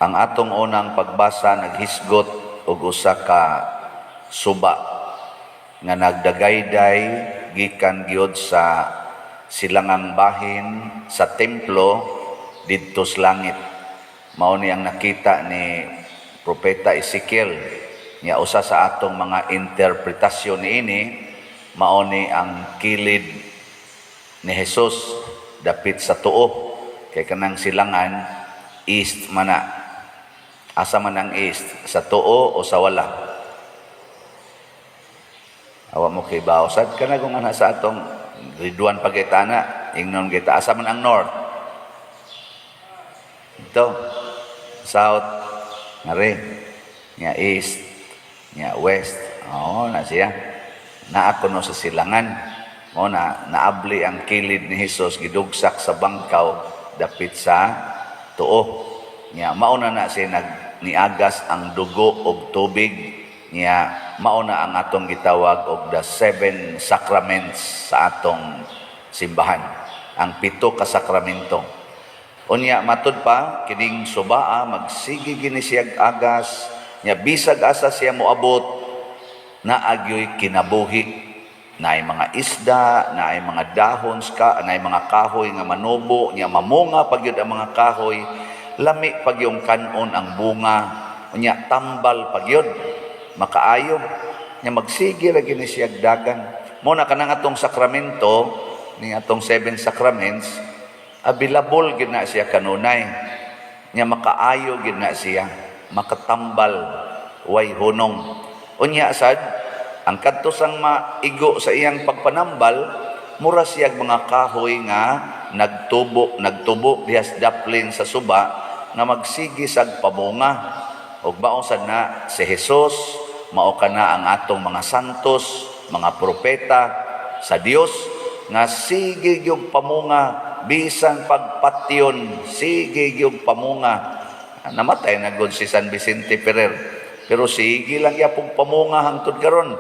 Ang atong unang pagbasa naghisgot og usa ka suba nga nagdagayday gikan gyud sa silangang bahin sa templo didto sa langit. Mao ni ang nakita ni Propeta Ezekiel. Nya usa sa atong mga interpretasyon niini, mao ni ang kilid ni Jesus dapit sa tuo, kay kanang silangan, east man na. Asa man ang east, sa tuo o sa wala? Awa mo kay sad kana kung ana sa atong grade 1 pagitana, ingnon kita, asa man ang north? Ito south ngari nya, east nya, west. Oo na siya, naa kuno sa silangan mo na naabli ang kilid ni Hesus, gidugsak sa bangkaw dapit sa tuo nya. Mao na na siya nag niagas ang dugo og tubig nya. Mao na ang atong gitawag og the seven sacraments sa atong simbahan, ang pito ka sakramento. Unya matud pa, kining subaa magsige gini siyag agas nya. Bisag asa siya moabot, naa gyoy kinabuhi, naay mga isda, naay mga dahon ska, naay mga kahoy nga manubo nya, mamunga pa gyud ang mga kahoy, lami pa gyung kanon ang bunga nya, tambal pa gyud, makaayo nya, magsige ra gyud ni siyag dagan. Mo na kanang atong sakramento ni atong seven sacraments, available gyud na siya kanunay nya, makaayo gyud na siya, makatambal, way hunong. Unya sad ang kadto sang maigo sa iyang pagpanambal, mura siyag mga kahoy nga nagtubo nagtubo diha sa daplin sa suba nga magsige sag pamunga. Ug mao sad na si Jesus, mao kana ang atong mga santos, mga propeta sa Dios nga sige gyud pamunga bisan pagpatyon, sige gyud pamunga. Namatay na gud si San Vicente Ferrer, pero sige lang yapong pamunga hangtod karon.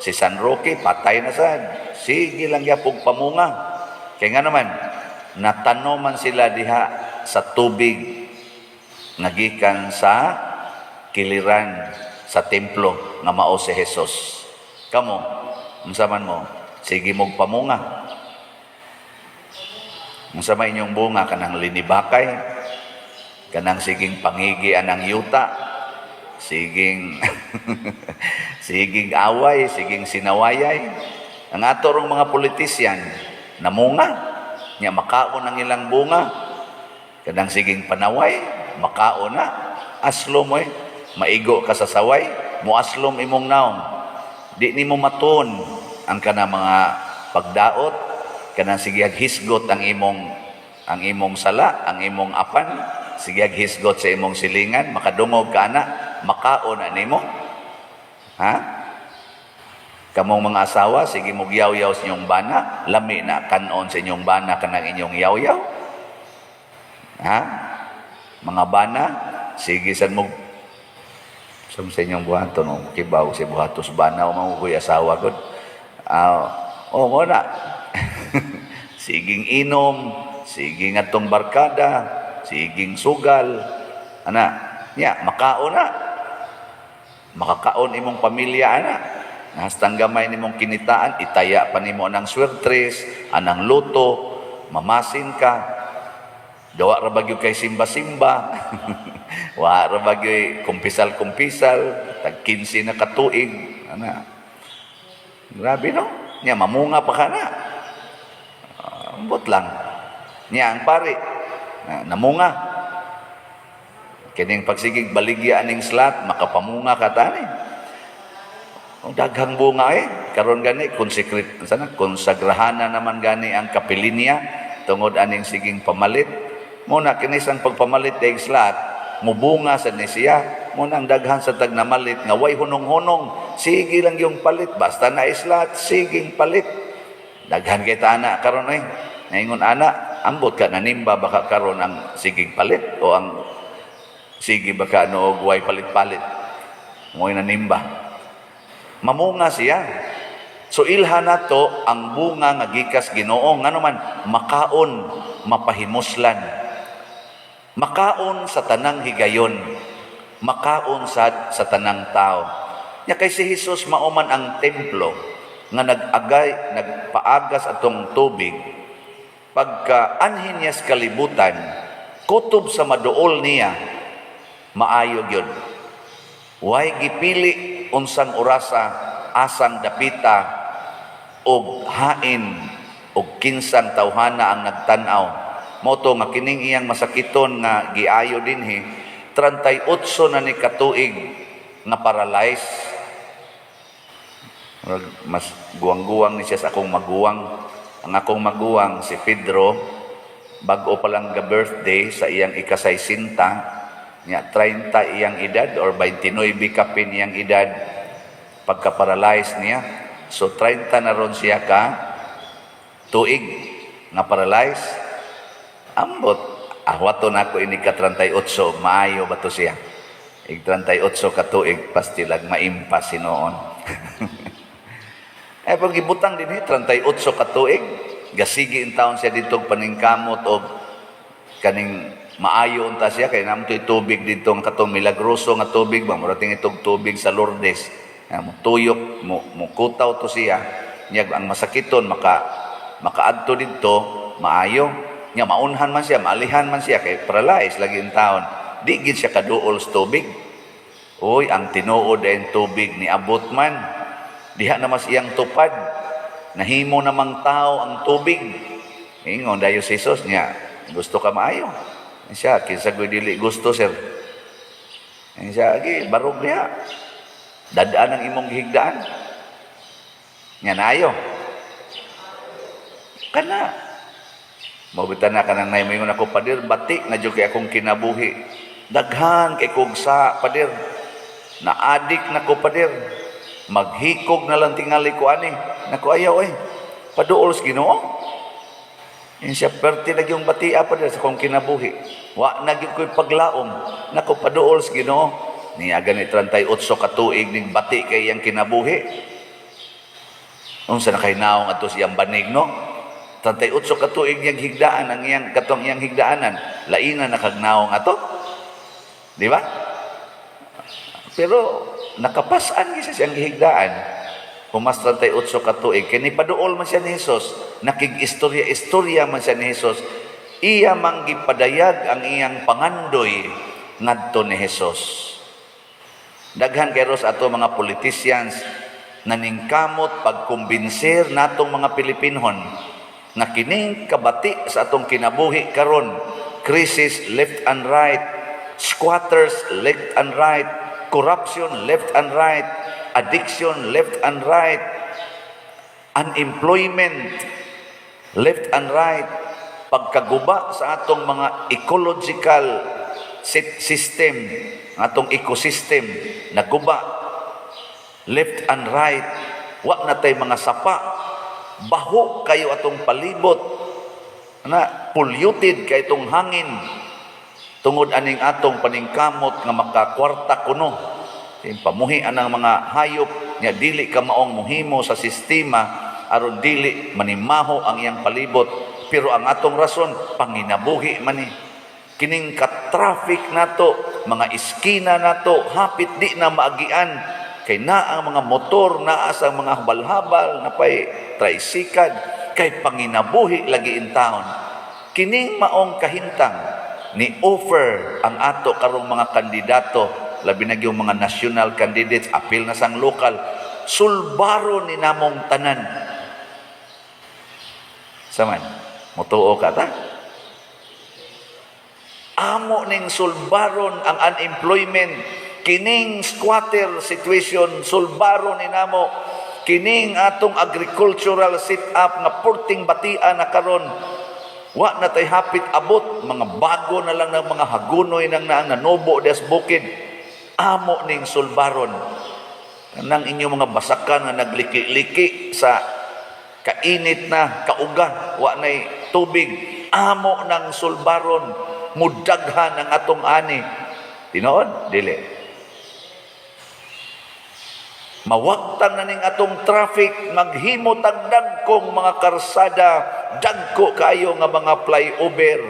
Si San Roque, patay na sad, sige lang yapong pamunga. Kay nga naman natanoman sila diha sa tubig nga gikan sa kiliran sa templo nga mao si Jesus. Kamo, unsa man mo, sige mog pamunga? Unsa may inyong bunga? Kanang linibakay, kanang siging pangigi anang yuta, siging siging away, siging sinawayay. Ang ato rong mga politisyan, namunga, nya makaon ang ilang bunga. Kanang siging panaway, makaon na. Aslom mo eh. Maigo ka sa saway, muaslom imong naong. Di nimo matuon ang kana mga pagdaot, kanang sige hisgot ang imong sala, ang imong apan, sige hisgot sa imong silingan, makadungog ka ana, makaon na nimo. Ha? Kamong mga asawa, sige mo yaw-yaw sa inyong bana, lami na kanon sa inyong bana kanang inyong yaw-yaw. Ha? Mga bana, sige san mo sa inyong buhaton, no? Kibaw si buhatos bana o mga kuy asawa gud. Ah, oh, mo na. Siging inom, siging atong barkada, siging sugal. Ana, nya makaon na. Makakaon imong pamilya ana. Hastang gamay nimong kinitaan, itaya pa nimo anang swertres, anang luto, mamasin ka. Dawa ra ba gyud kay simba-simba? Wa ra ba gyud kumpisal-kumpisal, tag 15 na katuig ana. Grabe, no? Nya mamunga pa ka na. Ambot lang. Nya ang pari na, namunga. Kining pagsigig baligya aning slot, makapamunga ka tani. Ang daghang bunga eh. Karon gani consecrate sana, konsagrahana naman gani ang kapilinya tungod aning siging pamalit. Muna kini sang pagpamalit dayeg slot, mubunga sa ni siya. Muna ang daghan sa tag namalit nga way hunong-hunong. Sige lang yung palit basta na slot, siging palit. Daghan kay ta ana karon eh. Naingon ana, ambot ka nanimba baka karon ang siging palit o ang sige baka no og way palit-palit. Mo'y nanimba. Mamunga siya. So ilha nato ang bunga nga gikas Ginoo, ngano man makaon, mapahimuslan. Makaon sa tanang higayon, makaon sa tanang tao. Nya kay si Jesus mao man ang templo nga nag-agay, nagpaagas atong tubig, pagka anhin niya sa kalibutan, kutob sa maduol niya, maayo gyud. Way gipili unsang orasa, asang dapita, og hain og kinsang tawhana ang nagtan-aw. Mao to nga kining iyang masakiton nga giayo dinhi, 38 na ni katuig nga paralyzed. Murag mas guwang-guwang ni siya sa akong maguwang. Ang akong maguwang si Pedro, bag-o pa lang ga birthday sa iyang ikasaysinta niya, 30 iyang edad or 29 kapin iyang edad pagka-paralyze niya. So 30 na ron siya ka tuig nga paralyze. Ambot, ahwato na ako ini ka 38, maayo ba to siya? Ig 38 ka tuig, pastilag maimpas sinuon. Eh, pag gibutang din 38 ka tuig, gasigi in taon siya dito paningkamot og kaning maayo unta siya kay namo to'y tubig dito ang katong milagroso nga tubig ba, mura ting itong tubig sa Lourdes. Nga mo tuyok mo mukutaw to siya niya, ang masakiton makaadto didto, maayo nya, maunhan man siya, maalihan man siya kay paralyzed lagi in taon, di gid siya kaduol sa tubig. Uy, ang tinuod ay tubig ni abot man diha na mas iyang tupad, nahimo namang tao ang tubig. Ingon dayo si Jesus niya, "Gusto ka maayo?" Siya, "Kinsa ko'y dili gusto, sir?" Siya, "Agi, barog niya. Dadaan ang imong gihigdaan." Nya naayo. Kana. Mabita na kanang nay moingon ako, "Pader, bati na jud kay akong kinabuhi. Daghan kay kog sa, pader. Na-adik na ko, pader. Maghikog na lang tingali ko ani." Nako, ayaw eh. Paduol sa Ginoo. Yan siya, "Perti na yung batia, pader, sa akong kinabuhi. Wa na gyud ko'y paglaom." Nako, paduol sa Ginoo. Niya gani 38 ka tuig ning bati kay iyang kinabuhi. Unsa na kay naong ato siyang banig, no? 38 ka tuig niyang higdaan ang iyang katong iyang higdaanan. Laina na kag naong ato. Di ba? Pero nakapasan gyud siya siyang gihigdaan. Humas 38 ka tuig kay paduol man siya ni Jesus, nakig-istorya-istorya man siya ni Jesus. Iya mang gipadayag ang iyang pangandoy ngadto ni Jesus. Daghan kay ros ato mga politicians naningkamot pagkumbinser natong mga Pilipinhon nga kining kabati sa atong kinabuhi karon, crisis left and right, squatters left and right, corruption left and right, addiction left and right, unemployment left and right, pagkaguba sa atong mga ecological system, atong ecosystem naguba left and right, wa na tay mga sapa, baho kayo atong palibot na, polluted kay itong hangin tungod aning atong paningkamot nga makakwarta kuno. Pamuhi anang mga hayop nya dili ka maong muhimo sa sistema aron dili manimaho ang iyang palibot, pero ang atong rason panginabuhi man ni. Kining ka-traffic nato, mga iskina nato hapit di na maagian kay naa ang mga motor, naa sa mga habal-habal, napay tricycle, kay panginabuhi lagi in taon. Kining maong kahintang ni offer ang ato karong mga kandidato, labi na yung mga national candidates, apil na sang lokal, sulbaro ni namong tanan. Saman mutuo ka ta? Amo ning sulbaron ang unemployment, kining squatter situation, sulbaron ni namo kining atong agricultural setup nga purting batian na karon, wa na tay hapit abot, mga bago na lang ng mga hagunoy nang naang nanubo des bukid. Amo ning sulbaron nang inyong mga basakan nga nagliki-liki sa kainit na kauga, wa nay tubig. Amo nang sulbaron, mudaghan ang atong ani. Tinuod dili? Mawagtang na ning atong traffic, maghimo tag dagkong mga karsada, dagko kayo nga mga flyover.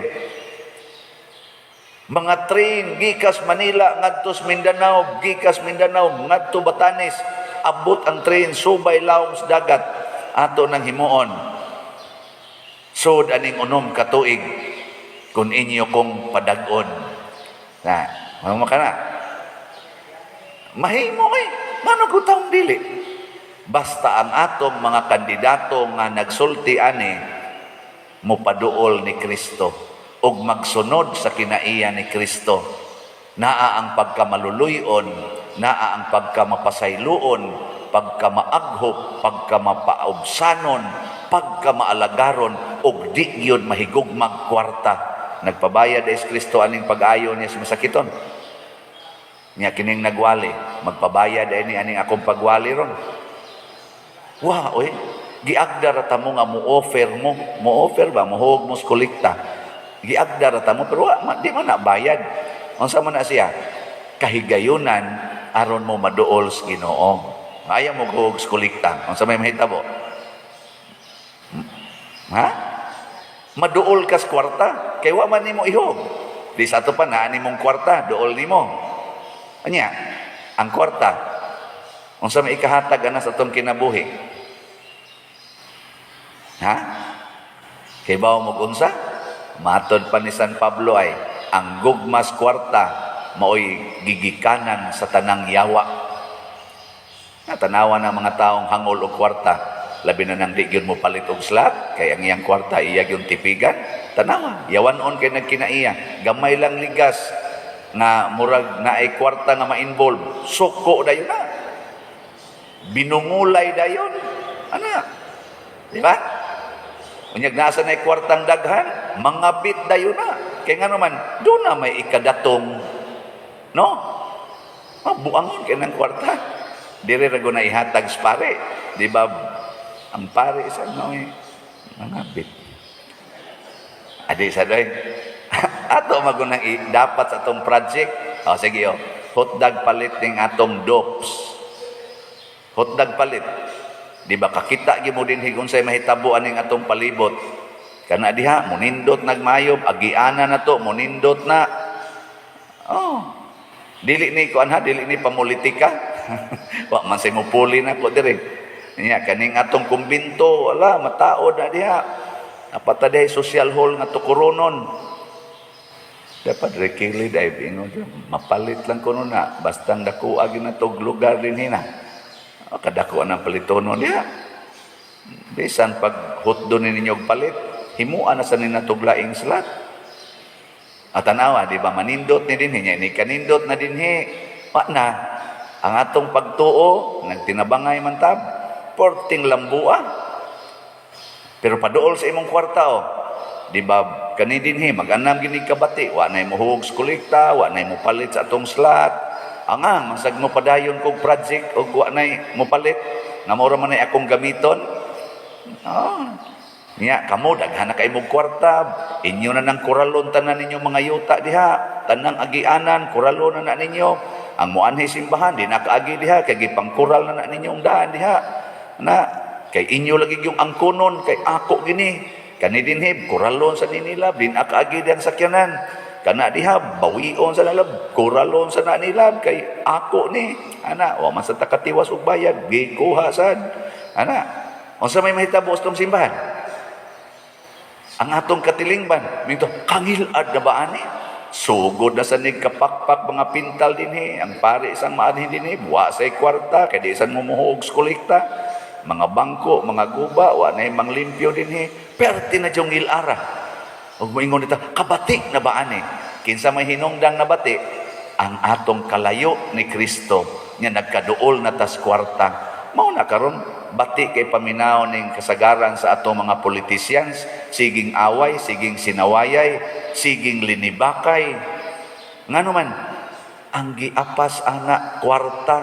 Mga train gikas Manila ngadto sa Mindanao, gikas Mindanao ngadto Batanes, abot ang train subay lawom sa dagat, ato nang himuon. Sud aning 6 ka tuig kung inyo kong padag-on. Na, mga kana. Mahimo eh. Ngano ko taong dili? Basta ang atong mga kandidato nga nagsulti ani mopaduol ni Kristo ug magsunod sa kinaiya ni Kristo. Naa ang pagkamaluluyon, naa ang pagkamapasayloon, pagkamaaghop, pagkamapaubsanon, pagkamaalagaron ug di gyud mahigugmag kwarta. Nagpabayad is Kristo aning pag-ayo niya sa masakiton. Nya kining nagwali, magpabayad ay ni aning akong pagwali ron. Wah, oy, giagda ra ta mo nga mo-offer mo, mo-offer ba, mohog mo sa kolekta. Giagda ra ta mo pero wa, di man na bayad. Unsa man na siya? Kahigayunan aron mo maduol sa Ginoo. Ayaw mo guhog sa kolekta. Unsa may mahitabo? Ha? Maduol kas kwarta, kay wa man nimo ihog. Di sa ato pa naa nimong kwarta, duol nimo. Anya, ang kwarta, unsa may ikahatag ana sa atong kinabuhi? Ha? Kay bawo mo unsa? Matod pa ni San Pablo ay, ang gugmas kwarta maoy gigikanan sa tanang yawa. Natanawa ng mga taong hangol og kwarta, labi na nang di gyud mo palit og slot, kay ang iyang kwarta iya gyud tipigan. Tanawa, yawan-on kay nagkinaiya, gamay lang ligas nga murag naay kwarta nga ma-involve, suko dayon na. Binungulay dayon. Ana. Di ba? Unyag nasa na kwartang daghan, mangabit dayon na. Kay nga naman, doon na may ikadatong, no? Ah, buangon kay ng kwarta. Dire ra na ihatag sa pare. Di ba? Ang pare sa no eh, mangabit. Adi sa doy. Ato magunang dapat sa atong project. O sige oh. Hotdog palit ning atong dopes. Hotdog palit. Di ba kakita gyud mo dinhi kung unsay mahitabo aning atong palibot? Kana diha monindot nagmayob, agiana na to, monindot na. Oh. Dili ni kuan ha, dili ni pamulitika. Wa man say mupuli na ko dire. Nya kaning atong kumbinto, wala mataod na diha. Napata diha social hall nga tukuronon. Dapat rekili dahil ingon mapalit lang kuno na basta dako agi na tog lugar dinhi na. O, kadako ang palitonon diha. Bisan pag hotdo ni ninyo og palit, himuan na sa ninatog laing slot. At tanawa, di ba, manindot ni dinhi, nya ni kanindot na dinhi. Wa na, ang atong pagtuo, nagtinabangay man tab, porting lambua. Pero paduol sa imong kwarta, oh. Di ba, kani dinhi, mag-anam gini kabati, wa na mo huog sa kolekta, wa na mo palit sa atong slot. Anga, masag mo padayon kog project, og wa na mo palit, nga mao ra man ay akong gamiton. Oh. Niya, kamo, daghan na kay mong kwarta, inyo na ng kuralon tanan ninyo mga yuta diha, tanang agianan, kuralon na na ninyo. Ang muanhi simbahan, di nakaagi diha, kay gipangkural na na ninyo ang daan diha. Na, kay inyo lagi yung angkonon, kay ako gini. Kani dinhi, kuralon sa ninila, di nakaagi diyang sakyanan. Kana diha, bawion sa nalab, kuralon sa nanilab, kay ako ni. Ana, wa man sa takatiwas og bayad, gikuha sad. Ana, unsa may mahitabo sa tong simbahan? Ang atong katilingban, mito, kangilad na ba ani? Sugod na sa kapakpak mga pintal dinhi, ang pare isang maanhin dinhi, wa say kwarta, kay di isan mo muhuog sa kolekta, mga bangko, mga guba, wa na manglimpyo dinhi, perti na diyong ilara. Ug moingon dito, kabati na ba ani? Kinsa may hinungdang nabati? Ang atong kalayo ni Kristo, nga nagkaduol na tas kwarta. Mao na karon bati kay paminaw ning kasagaran sa atong mga politicians, siging away, siging sinawayay, siging linibakay. Ngano man, ang giapas ana kwarta.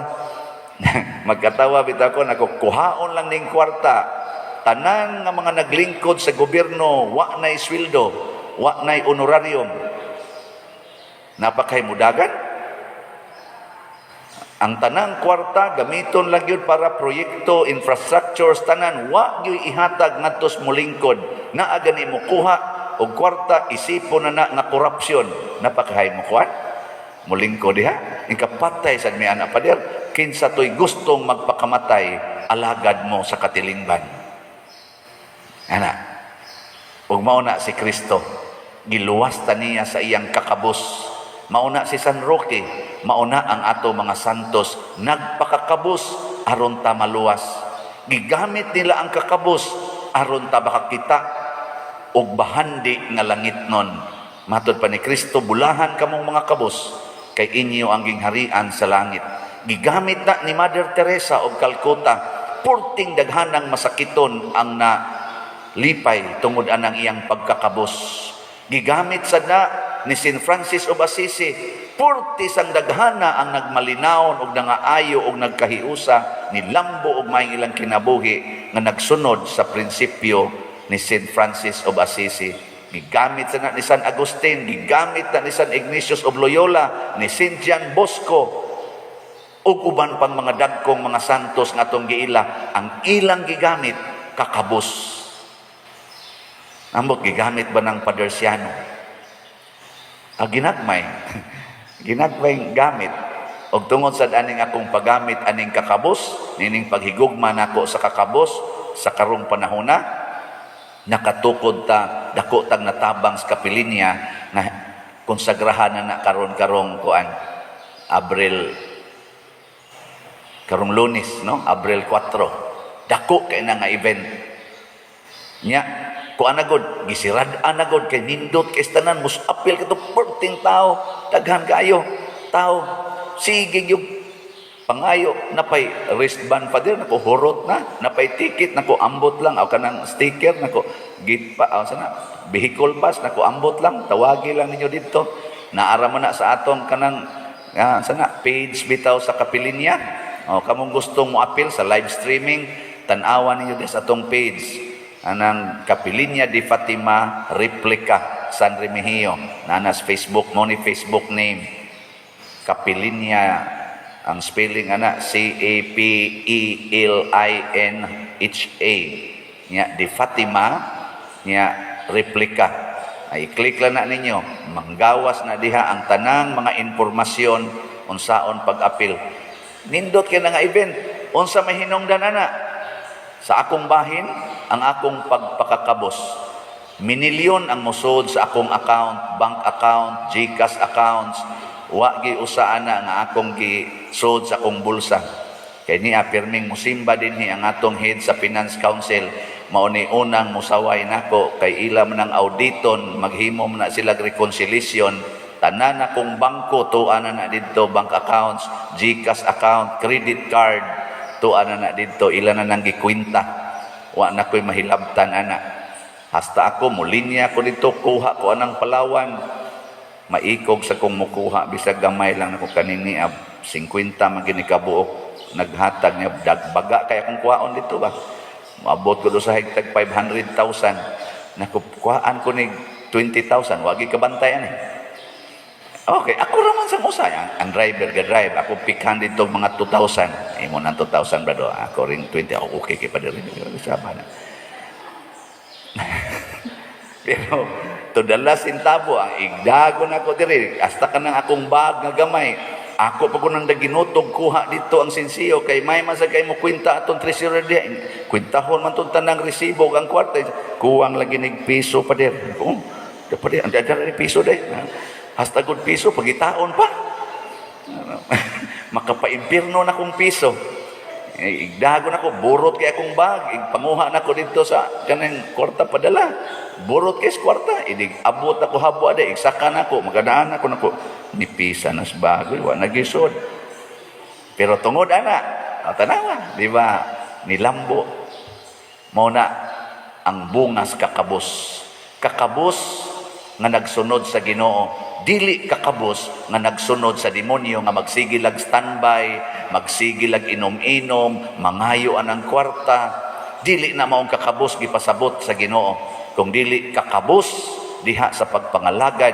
Magkatawa bitaw ko nako, kuhaon lang ning kwarta. Tanan nga mga naglingkod sa gobyerno, wa nay sweldo, wa nay honorarium. Napakay mudagan? Ang tanang kwarta gamiton lang gyud para proyekto, infrastructures, tanan wa gyud ihatag ngadto sa molingkod. Naa gani mo kuha og kwarta, isipon na na nga korupsyon. Napakahay mo kuan? Mulingko diha. Inkapatay sa mi ana, pader. Kinsa to'y gustong magpakamatay, alagad mo sa katilingban. Ana. Ug mao na si Kristo. Giluwas ta niya sa iyang kakabos. Mao na si San Roque, mao na ang ato mga santos, nagpakakabos aron ta maluwas. Gigamit nila ang kakabos aron ta makakita og bahandi nga langitnon. Matod pa ni Kristo, "Bulahan kamong mga kabos kay inyo ang gingharian sa langit." Gigamit na ni Mother Teresa of Calcutta, purting daghanang masakiton ang na lipay tungod anang iyang pagkakabos. Gigamit sad na ni St. Francis of Assisi, purti sang daghana ang nagmalinawon og nangaayo og nagkahiusa, nilambo og maayong ilang kinabuhi nga nagsunod sa prinsipyo ni St. Francis of Assisi. Gigamit sa na ni San Agustin, gigamit na ni San Ignatius of Loyola, ni St. John Bosco, ug uban pang mga dagkong mga santos nga atong giila, ang ilang gigamit kakabos. Ambot, gigamit ba ng Padersiano? Ah, ginagmay. Ginagmay gamit. Og tungod sa aning akong paggamit aning kakabos, nining paghigugma nako sa kakabos sa karong panahona, nakatukod ta, dako tag natabang sa kapilinya na konsagrahan na na karon, karong kuan, Abril, karong Lunes, no, Abril 4. Dako kay na nga event nya. Kuan na gud, gisirad-an na gud kay nindot kay tanan mus-apil kato, perting tao, daghan kaayo tao. Sige yung pangayo, napay wristband pa din nako, hurot na, napay ticket nako, ambot lang aw kanang sticker nako, gate pa aw sana vehicle pass nako, ambot lang, tawagi lang ninyo didto. Naara mo na sa atong kanang sana page bitaw sa kapilinya. O kamong gustong mo apil sa live streaming, tan-awa ninyo di sa atong page anang Kapilinya de Fatima Replica San Remigio. Nanas Facebook mo ni Facebook name Kapilinya, ang spelling ana C A P E L I N H A nya de Fatima nya Replica. Ay i-click lang na ninyo, manggawas na diha ang tanang mga impormasyon unsaon pag-apil. Nindot kay na nga event. Unsa may hinungdan ana sa akong bahin? Ang akong pagpakakabos, minilyon ang mosod sa akong account, bank account, GCash accounts. Wa gi usa ana nga akong gisod sa akong bulsa. Kay niya pirming musimba dinhi ang atong head sa Finance Council. Mao ni unang musaway nako kay ila man ang auditon, maghimo man na sila reconciliation. Tanan akong bangko tuan na na didto, bank accounts, GCash account, credit card, tuan na na didto, ila na nang gikwenta. Wa na ko'y mahilabtan ana. Hasta ako mulinya ko dito, kuha ko anang Palawan. Maikog sa kong mukuha bisag gamay lang nako kanini, ab 50 man gini kabuok naghatag niya, dagbaga kay akong kuhaon dito ba. Moabot ko do sa higtag 500,000. Nako, kuhaan ko ni 20,000, wagi kabantay ani. Okay, ako raman sa usa ang driver ga drive, ako pikhan dito mga 2,000. Imo nang 2,000, brado. Ako rin 20, ako okay kay pa diri. Sama na. Pero to the last centavo ang igdagon ako diri, hasta kanang akong bag nga gamay. Ako pa ko nang ginutog kuha dito ang sensiyo kay may man sa kay mo kwenta atong treasurer diha. Kwentahon man tong tanang resibo ang kwarta. Kuwang lagi nig piso pa dir. Oh, dapat ang dada ni piso day. Hasta good piso pagitaon pa. Makapaimpirno na kong piso. Eh, igdagon ako, burot kay akong bag, igpanguha na ko dito sa kanang kwarta padala. Burot kay sa kwarta, idig abot ako habo ade, igsaka na ako, magadaan ako nako. Nipisa nas bagoy, wa nagisod. Pero tungod ana, o, tanawa, di ba? Nilambo. Mao na ang bungas kakabos. Kakabos nga nagsunod sa Ginoo, dili kakabos nga nagsunod sa demonyo nga magsige lag standby, magsige lag inom-inom, mangayo anang kwarta. Dili na maong kakabos gipasabot sa Ginoo. Kung dili kakabos diha sa pagpangalagad,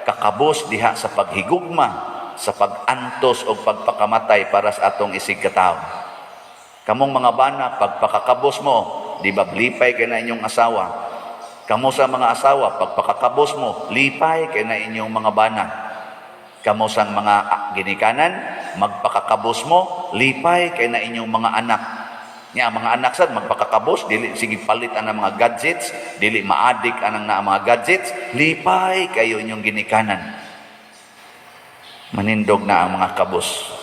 kakabos diha sa paghigugma, sa pag-antos o pagpakamatay para sa atong isig katawo. Kamong mga bana, pagpakakabos mo, di ba lipay kay na inyong asawa? Kamo sa mga asawa, pagpakakabos mo, lipay kay na inyong mga bana. Kamo sang mga ginikanan, magpakakabos mo, lipay kay na inyong mga anak. Nya ang mga anak sad magpakakabos, dili sige palit ang mga gadgets, dili maadik anang na ang mga gadgets, lipay kayo inyong ginikanan. Manindog na ang mga kabos.